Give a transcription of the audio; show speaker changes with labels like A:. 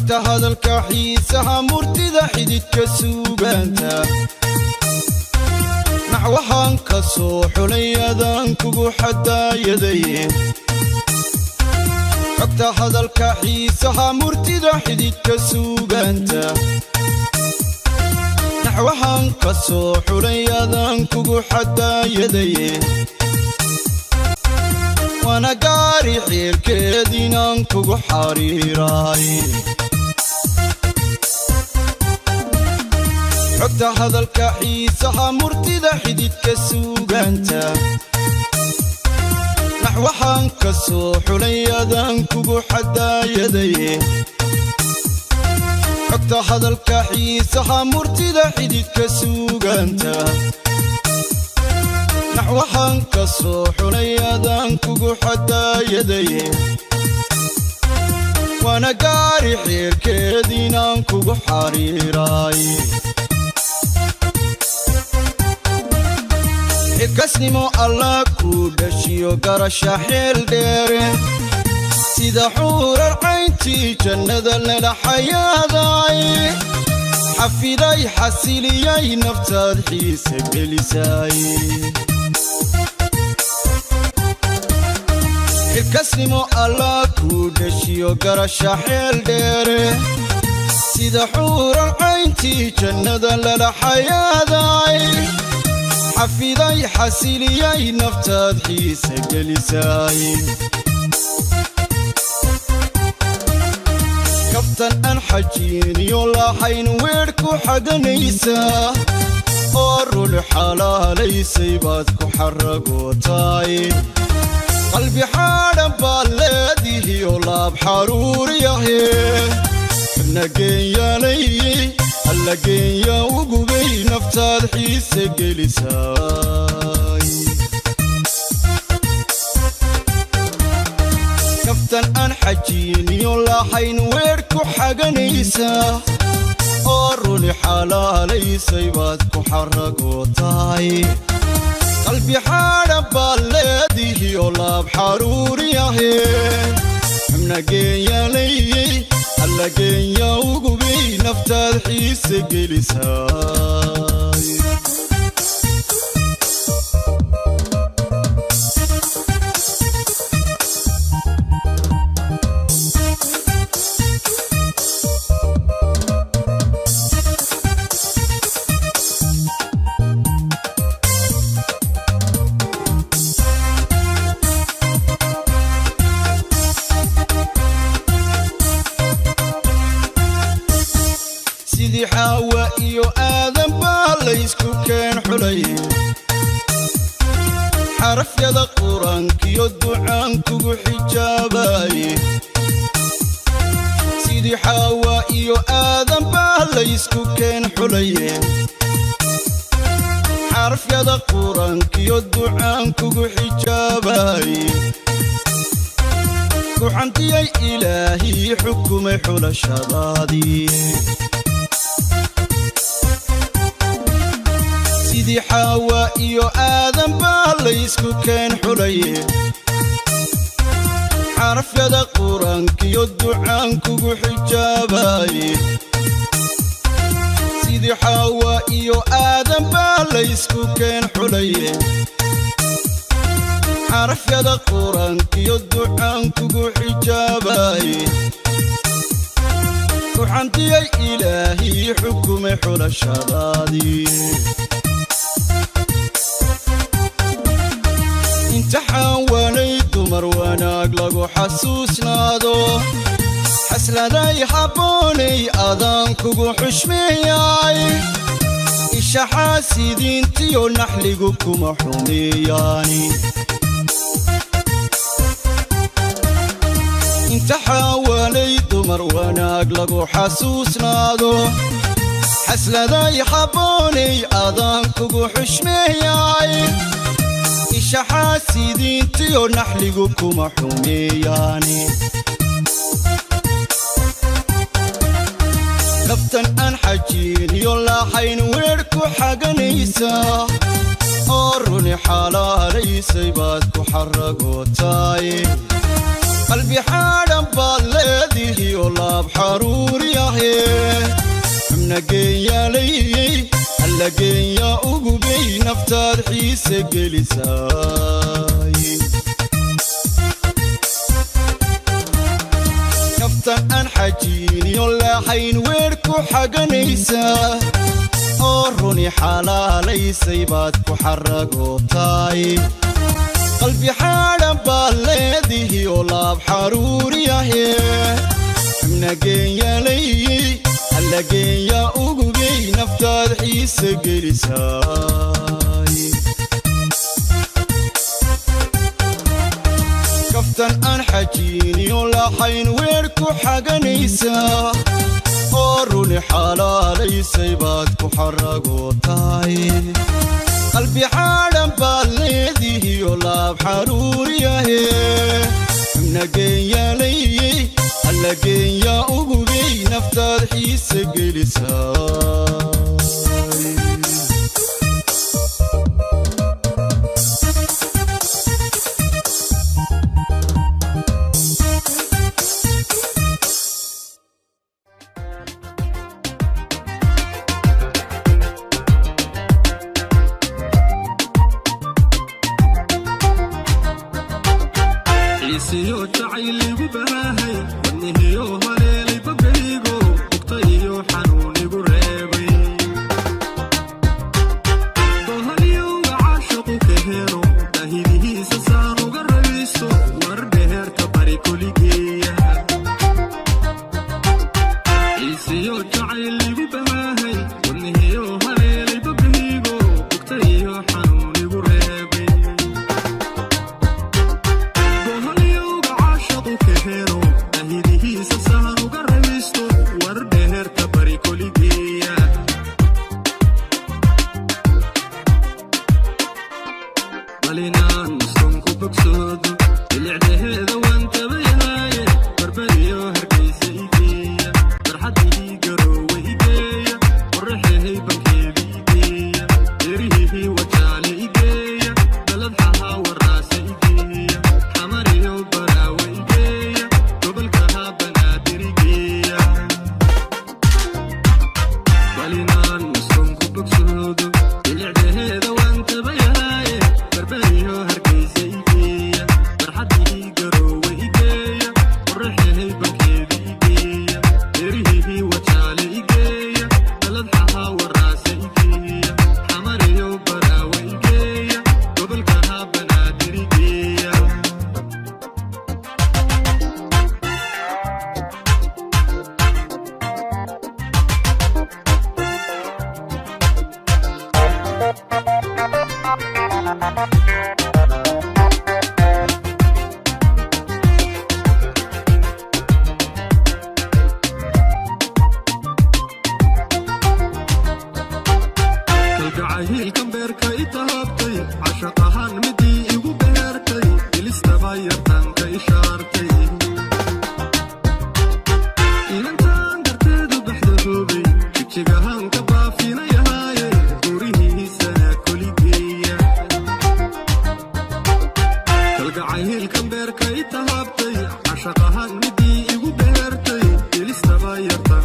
A: Xogta hadalka, xiisaha murtida, xididka suugaanta, naxwahaan ka soo xulay adaan kugu xadaayaday. Xogta hadalka, xiisaha murtida, xididka suugaanta, naxwahaan ka soo xulay adaan kugu xadaayaday. Waana gaari xeerkeed inaan kugu xariiraay. Xogta hadalka, xiisaha murtida, xididka suugaanta, naxwahaan ka soo xulay adaan kugu xadaayaday. Xogta hadalka, xiisaha murtida, xididka suugaanta, naxwahaan ka soo xulay adaan kugu xadaayaday. Waana gaari xeerkeed inaan kugu xariiraay. Xilkasnimo Allah kuu dhashiyo garasha xeel dheere, sida xuurar cayntii jannada lala xayaaday. Xafiday, xasiliyay naftaad xiise gelisay. Xilkasnimo Allah kuu dhashiyo garasha xeel dheere, sida xuurar cayntii jannada lala xayaaday. Xafiday, xasiliyay naftaad xiise gelisay. Kaftan aan xajiiniyo lahayn weedh ku xaganaysaa oo rul xalaalaysay baad ku xaragootaay. Qalbi xaadhan baad leedihiyo laab xaruuriyahe, xubna geenyaalay alla geenya ugubay naftaad xiise gelisay. Kaftan aan xajiiniyo lahayn weedh ku xaganaysaa oo runi xalaalaysay baad ku xaragootaay. Qalbi xaadhan baad leedihiyo laab xaruuriyahe, xubna geenyaalay alla geenya ugubay naftaad xiise gelisay. Sidii Xaawa iyo Aadan baa laysku keen xulay, xarafyada Qur-aankiyo ducaan kugu xijaabaye. Sidii Xaawa iyo Aadan baa laysku keen xulaye, xarafyada Qur-aankiyo ducaan kugu xijaabaye. Ku xantiyay Ilaahii xukumay xulashadaadii. Sidii Xaawa iyo Aadan baa laysku keen xulaye, xarafyada Qur-aankiyo ducaan kugu xijaabaye. Sidii Xaawa iyo Aadan baa laysku keen xulaye, xarafyada Qur-aankiyo ducaan kugu xijaabaye. Ku xantiyay Ilaahii xukumay xulashadaadii. Imtixaan waanay dumar wanaag lagu xasuusnaado, xasladay habboonay adaan kugu xushmeeyay. Isha xaasidiintiyo naxligu kuma xumeeyaani. Imtixaan waanay dumar wanaag lagu xasuusnaado, xasladay habboonay adaan kugu xushmeeyay. Isha xaasidiintiyo naxligu kuma xumeeyaani. Kaftan aan xajiiniyo lahayn weedh ku xaganaysaa oo runi xalaalaysay baad ku xaragootaay. Qalbi xaadhan baad leedihiyo laab xaruuriyahe, xubna geenyaalayey alla geenyaa ugubay naftaad xiise gelisay. Kaftan aan xajiiniyo laaxayn weer ku xaganaysaa oo runi xalaalaysay baad ku xaragootaay. Qalbi xaadhan baad leedihiyo laab xaruuriyahe, xubna geenyaalayey alla geenyaa ugubay naftaad xiise gelisay. Kaftan aan xajiiniyo laaxayn weer ku xaganaysaa oo runi xalaalaysay baad ku xaragootaay. Qalbi xaadhan baad leedihiyo laab xaruuriyahe, xubna geenyaalayey alla geenyaa ugubay naftaad xiise gelisay.
B: Xiisiyo jacayl igu baahay, wadnihiyo haleelay bagaygo, bugta iyo xanuun igu reebay. Dohaliyowga caashaqu ka helo, baahidihiisa saan uga rabiso, war dheheerta bari koligeeya. Xiisiyo jacayl igu baahay, wadnihiyo haleelay bagaygo, bugta iyo xanuun igu reebay. Goholyowga caashaqu ka helo, baahidihiisa saan uga rabisto, war dheheerta bari koligeeya. Balinaan mustonku bogsoodo, bilicdaheeda waan tabayaaye, barbariyo Hargeysa igeeya, barxadihii Garoowe igeeya, qoraxehay bankeeda igeeya, derihihii Wajaale igeeya, daladxaha Waraase igeeya, Xamariyo Baraawe igeeya, gobolkaha Banaadir igeeya. Balinaan mustonku bogsoodo, bilicdaheeda waan tabayaaye, barbariyo Hargeysa igeeya, barxadihii Garoowe igeeya, qoraxehay bankeeda igeeya, derihihii Wajaale igeeya, daladxaha Waraase igeeya, Xamariyo Baraawe igeeya, gobolkaha Banaadir igeeya. Kalgacaylkan beerka i taabtay, cashaq ahaan midii igu beertay, bilistaba yartaanka ishaartay. Inantaan darteedu baxda hubay, jigjigahaan ka baafinayahaaye, gurihiisana koligeeya. Kalgacaylkan beerka i taabtay, cashaq ahaan midii igu beertay, bilistaba yartaanka